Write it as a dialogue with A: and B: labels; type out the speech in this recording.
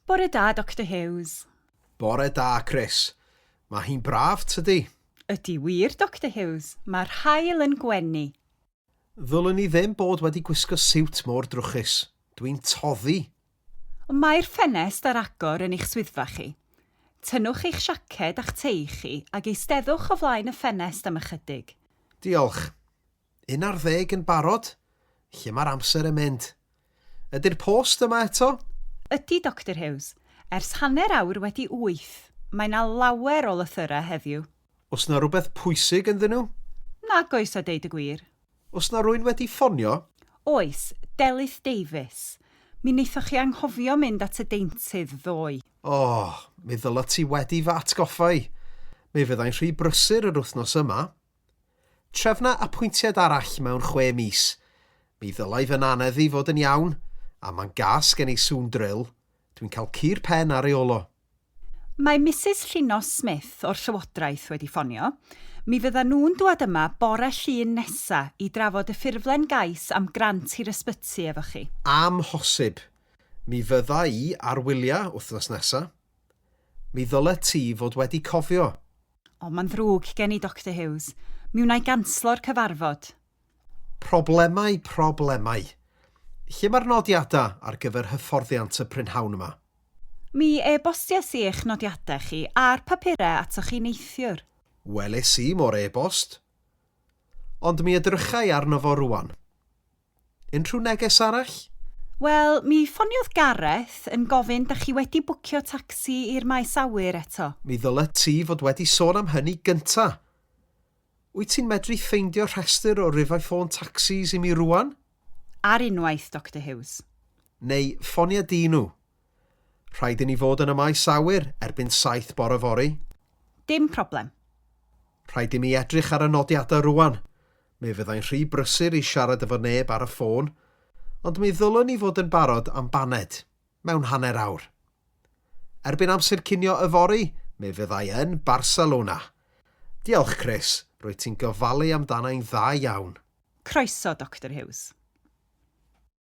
A: Bore da, Doctor Hughes.
B: Bore da, Chris. Mae hi'n braf, tydi?
A: Ydy wir, Doctor Hughes. Mae'r haul yn gwenu.
B: Ddylwn i ddim bod wedi gwisgo siwt mor drwchus. Dwi'n toddi.
A: Ond mae'r ffenest ar agor yn eich swyddfa chi. Tynnwch eich siaced a'ch tei chi ac eisteddwch o flaen y ffenest am ychydig.
B: Diolch. 11 yn barod? Lle mae'r amser yn mynd? Ydy'r post yma eto?
A: Ydy, Doctor Hughes. Ers 8:30. Mae 'na lawer o lythyrau heddiw.
B: Oes 'na rywbeth pwysig ynddyn nhw?
A: Nag oes a deud y gwir.
B: Oes 'na rywun wedi ffonio?
A: Oes, Delyth Davies. Mi wnaethoch chi anghofio mynd at y deintydd ddoe.
B: O, mi ddyla ti wedi fy atgoffa i. Mi fyddai'n rhy brysur yr wythnos yma. Trefna apwyntiad arall mewn 6 mis. Mi ddylai fy nannedd i fod yn iawn, a mae'n gas gen i sŵn dril. Dwi'n cael cur pen ar ei ôl o.
A: Mae Misus Llinos Smith o'r Llywodraeth wedi ffonio. Mi fyddan nhw'n dŵad yma bore Llun nesa i drafod y ffurflen gais am grant i'r ysbyty efo chi.
B: Amhosib. Mi fydda i ar wyliau wythnos nesa. Mi ddylet ti fod wedi cofio.
A: O, mae'n ddrwg gen i, Doctor Hughes. Mi wna i ganslo'r cyfarfod.
B: Problemau, problemau. Lle mae'r nodiadau ar gyfer hyfforddiant y prynhawn yma?
A: Mi e-bostiais i eich nodiadau chi a'r papurau atoch chi neithiwr.
B: Weles i mo'r e-bost. Ond mi edrycha i arno fo rwan. Unrhyw neges arall?
A: Wel, mi ffoniodd Gareth yn gofyn da chi wedi bwcio tacsi i'r maes awyr eto.
B: Mi ddylet ti fod wedi sôn am hynny gynta. Wyt ti'n medru ffeindio rhestr o rifau ffôn tacsis i mi rwan?
A: Ar unwaith, Doctor Hughes.
B: Neu ffonia di nhw. Rhaid i ni fod yn y maes awyr erbyn 7 bore fory.
A: Dim problem.
B: Rhaid i mi edrych ar y nodiadau rwan. Mi fyddai'n rhy brysur i siarad efo neb ar y ffôn, ond mi ddylwn i fod yn barod am baned, mewn hanner awr. Erbyn amser cinio yfory, mi fyddai yn Barcelona. Diolch, Chris. Rwyt ti'n gofalu amdanai'n dda iawn.
A: Croeso, Doctor Hughes.